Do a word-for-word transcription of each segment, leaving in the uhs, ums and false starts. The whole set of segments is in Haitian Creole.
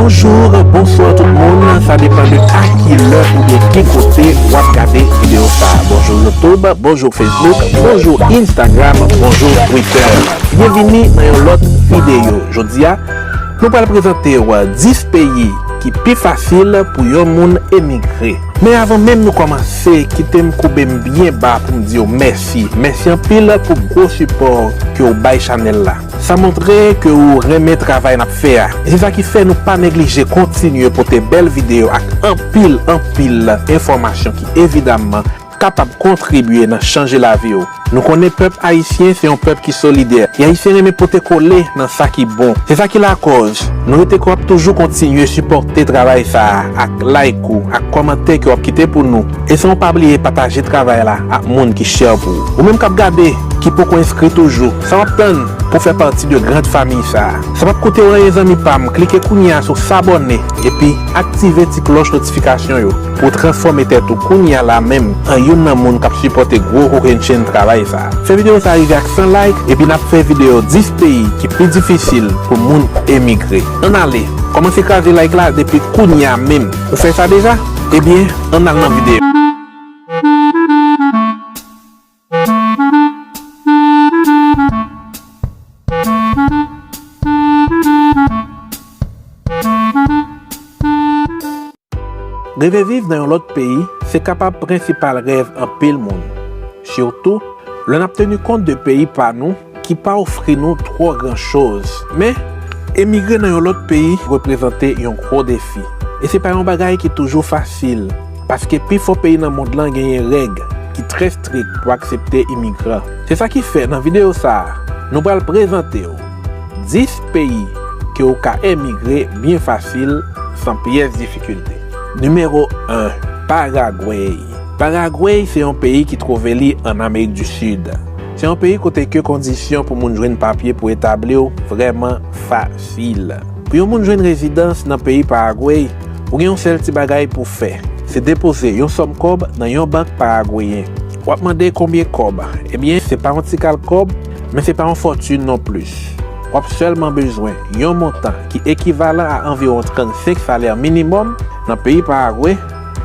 Bonjou, bonswa tout moun, sa depann de a ki lè oubyen ki kote w ap gade videyo sa a. Bonjou YouTube, bonjou Facebook, bonjou Instagram, bonjou Twitter. Byenvini nan yon lòt videyo. Jodi a, nou pral prezante w dis peyi ki pi fasil pou yon moun emigre. Men avan menm nou kòmanse, kite m koube m byen ba pou m di w mèsi. Mèsi anpil pou gwo sipò ke w bay chanèl la. Sa montre ke w renmen travay n ap fè a. E se sa ki fè nou pa neglije kontinye pote bèl videyo ak anpil, anpil enfòmasyon ki evidamman kapab kontribye nan chanje lavi w. Nou konnen pèp ayisyen se yon pèp ki solidè. E ayisyen renmen pote kole nan sa ki bon. Se sa ki lakòz nou rete ke w ap toujou kontinye sipòte travay sa a ak like ou, ak kòmantè ke w ap kite pou nou. E san w pa bliye pataje travay la ak moun ki chè pou ou. Ou menm k ap gade, ki poko enskri toujou, sa w ap tann pou w fè pati de grand famiy sa a? Sa p ap koute w anyen zanmi pa m, klike kounye a sou sabòne epi aktive ti klòch notifikasyon yo pou w transfòme tèt ou kounye a la menm an youn nan moun k ap sipòte gwo kokennchenn travay sa a. Fè videyo sa a rive ak san like epi n ap fè videyo dis peyi ki pi difisil pou moun emigre. Ann ale, kòmanse kraze like la depi kounye a menm. Ou fè sa deja? Ebyen, ann al nan videyo. Reve viv nan yon lòt peyi, se kapab prensipal rèv anpil moun. Sitou, lè n ap teni kont de peyi pa nou, ki pa ofri nou twò gran choz. Men, emigre nan yon lòt peyi reprezante yon gwo defi. E se pa yon bagay ki toujou fasil, paske pifò peyi nan mond lan genyen règ ki trè strik pou aksepte imigran. Se sa ki fè nan videyo sa a, nou pral prezante w dis peyi ke w ka emigre byen fasil, san pyès difikilte. Nimewo en, Paragwey. Paragwey se yon peyi ki twouve li ann Amerik di Sid. Se yon peyi kote ke kondisyon pou moun jwenn papye pou etabli w vrèman fasil. Pou yon moun jwenn rezidans nan peyi Paragwey, ou gen yon sèl ti bagay pou w fè. Se depoze yon sòm kòb nan yon bank paragweyen. W ap mande konbyen kòb? Ebyen, se pa yon ti kal kòb, men se pa yon fòtin non plis. W ap sèlman bezwen yon montan ki ekivalan a anviwon trannsenk salè minimòm nan peyi Paragwe,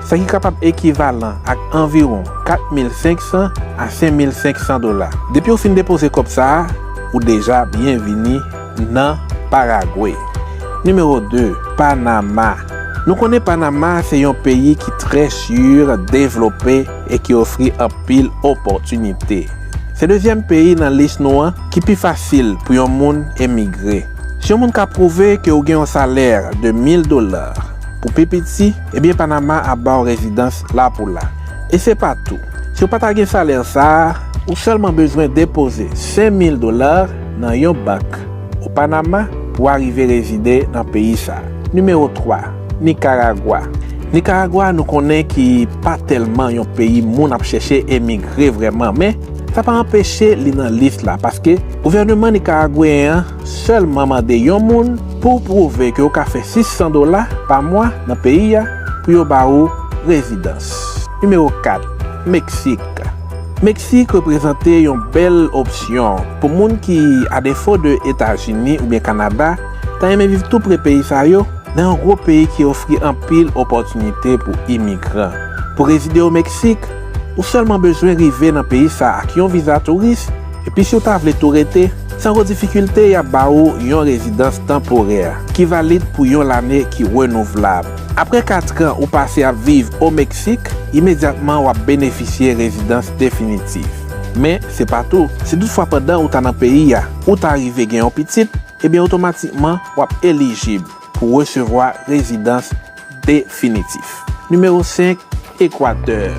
sa ki kapab ekivalan ak anviwon kat mil senk san a senk mil senk san dola. Depi w fin depoze kòb sa a, ou deja byenvini nan Paragwe. Nimewo de, Panama. Nou konnen Panama se yon peyi ki trè si devlope e ki ofri anpil opòtinite. Se dezyèm peyi nan lis nou an ki pi fasil pou yon moun emigre. Si yon moun ka pwouve ke ou gen yon salè de mil dola pou pi piti, ebyen Panama ap ba w rezidans la pou la. E se pa tou. Si w pa ta gen salè sa a, ou sèlman bezwen depoze senk mil dola nan yon bank o Panama pou w arive rezide nan peyi sa a. Nimewo twa, Nikaragwa. Nikaragwa, nou konnen ki pa tèlman yon peyi moun ap chèche emigre vrèman, men sa pa anpeche li nan lis la, paske gouvèneman nikaragweyen an sèlman mande yon moun pou w pwouve ke w ka fè sis san dola pa mwa nan peyi a pou yo ba ou rezidans. Nimewo kat, Meksik. Meksik reprezante yon bèl opsyon pou moun ki, a defo de Etazini oubyen Kanada, ta renmen viv tou pre peyi sa yo, nan yon gwo peyi ki ofri anpil opòtinite pou imigran. Pou rezide o Meksik, ou sèlman bezwen rive nan peyi sa ak yon viza touris, epi si w ta vle tou rete, san gwo difikilte y ap ba ou yon rezidans tanporè ki valid pou yon lane ki renouvlab. Apre kat an ou pase ap viv o Meksik, imedyatman w ap benefisye rezidans definitif. Men, se pa tou. Si toutfwa pandan ou ta nan peyi a, ou ta rive gen yon pitit, ebyen otomatikman w ap elijib pou resevwa rezidans definitif. Nimewo senk, Ekwatè.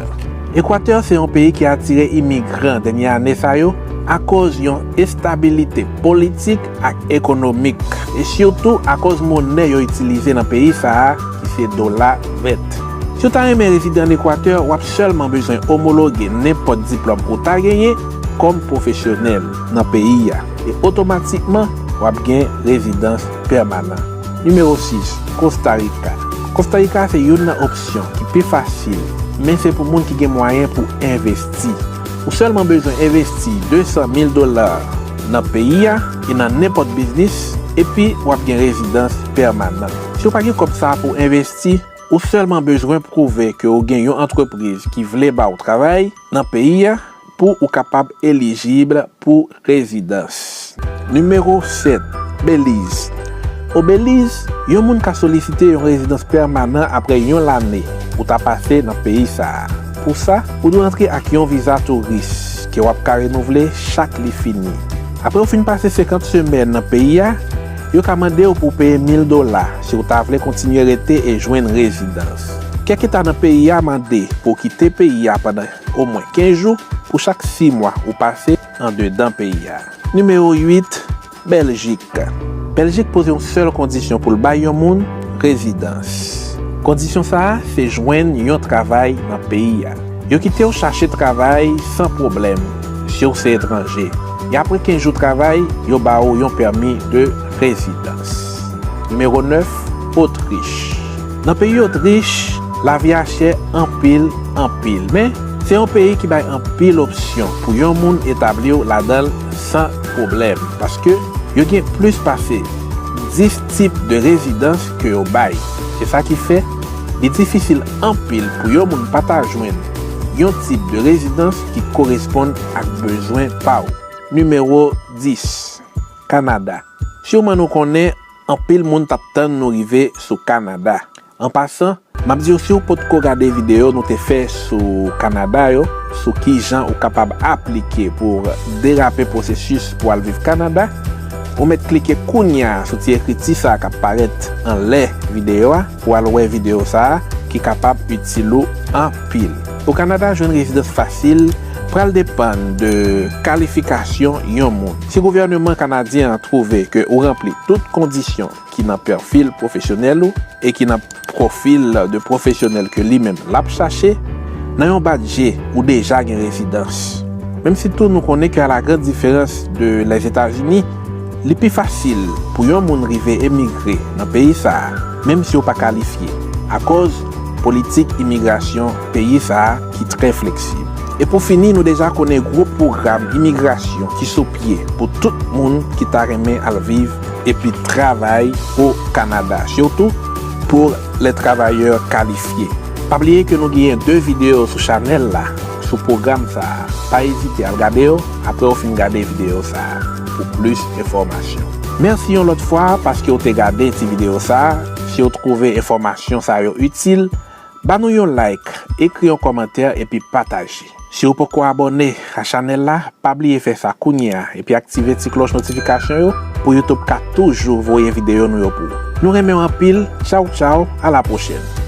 Ekwatè se yon peyi ki atire imigran dènye ane sa yo akòz yon estabilite politik ak ekonomik, e sitou akòz monè yo itilize nan peyi sa a, ki se dola vèt. Si w ta renmen rezide ann Ekwatè, w ap sèlman bezwen omologe nenpòt diplòm ou ta genyen kòm pwofesyonèl nan peyi a, e otomatikman w ap gen rezidans pèmanan. Nimewo sis, Kosta Rika. Kosta Rika se youn nan opsyon ki pi fasil, men se pou moun ki gen mwayen pou envesti. Ou sèlman bezwen envesti de san mil dola nan peyi a e nan nenpòt biznis, epi w ap gen rezidans pèmanan. Si w pa gen kòb sa a pou w envesti, ou sèlman bezwen pwouve ke w gen yon antrepriz ki vle ba w travay nan peyi a pou ou kapab elijib pou rezidans. Nimewo sèt, Beliz. O Beliz, yon moun ka solisite yon rezidans pèmanan apre yon lane ou ta pase nan peyi sa a. Pou sa, ou dwe antre ak yon viza touris ke w ap ka renouvle chak li fini. Apre w fin pase senkant semèn nan peyi a, yo ka mande w pou w peye mil dola si w ta vle kontinye rete e jwenn rezidans. Kèk eta nan peyi a mande pou w kite peyi a pandan omwen kenz jou pou chak sis mwa ou pase andedan peyi a. Nimewo uit, Bèljik. Bèljik poze yon sèl kondisyon pou l bay yon moun rezidans. Kondisyon sa a se jwenn yon travay nan peyi a. Yo kite w chache travay san pwoblèm si w se etranje. E apre kenz jou travay, yo ba w yon pèmi de rezidans. Nimewo nèf, Otrich. Nan peyi Otrich, lavi a chè anpil, anpil. Men, se yon peyi ki bay anpil opsyon pou yon moun etabli w ladan l san pwoblèm, paske yo gen plis pase dis tip de rezidans ke yo bay. Se sa ki fè li difisil anpil pou yon moun pa ta jwenn yon tip de rezidans ki koresponn ak bezwen pa w. Nimewo dis, Kanada. Siman nou konnen, anpil moun t ap tann nou rive sou Kanada. An pasan, m ap di w, si w potko gade videyo nou te fè sou Kanada yo, sou kijan ou kapab aplike pou w derape pwosesis pou w al viv Kanada, ou mèt klike kounye a sou ti ekriti sa a k ap parèt anlè videyo a pou w al wè videyo sa a ki kapab itil ou anpil. Pou Kanada jwenn rezidans fasil pral depann de kalifikasyon yon moun. Si gouvèneman kanadyen an twouve ke ou ranpli tout kondisyon ki nan pwofil pwofesyonèl ou e ki nan pwofil de pwofesyonèl ke li menm l ap chache, nan yon bat je, ou deja gen rezidans. Menm si tou nou konnen ke, à la grande différence de Lèzetazini, li pi fasil pou yon moun rive emigre nan peyi sa a, menm si w pa kalifye, akòz politik imigrasyon peyi sa a ki trè fleksib. E pou fini, nou deja konnen gwo pwogram imigrasyon ki sou pye pou tout moun ki ta renmen al viv epi travay o Kanada, sitou pou les travailleurs qualifiés. Pa bliye ke nou genyen de videyo sou chanèl la, sou pwogram sa a. Pa ezite al gade yo apre w fin gade videyo sa a pou plis enfòmasyon. Mèsi yon lòt fwa paske w te gade ti videyo sa a. Si w twouve enfòmasyon sa yo itil, ba nou yon like, ekri yon kòmantè epi pataje. Si w poko abòne a chanèl la, pa bliye fè sa kounye a epi aktive ti klòch notifikasyon yo pou YouTube ka toujou voye videyo nou yo pou ou. Nou renmen w anpil. Tchaw, tchaw, a la pwochèn.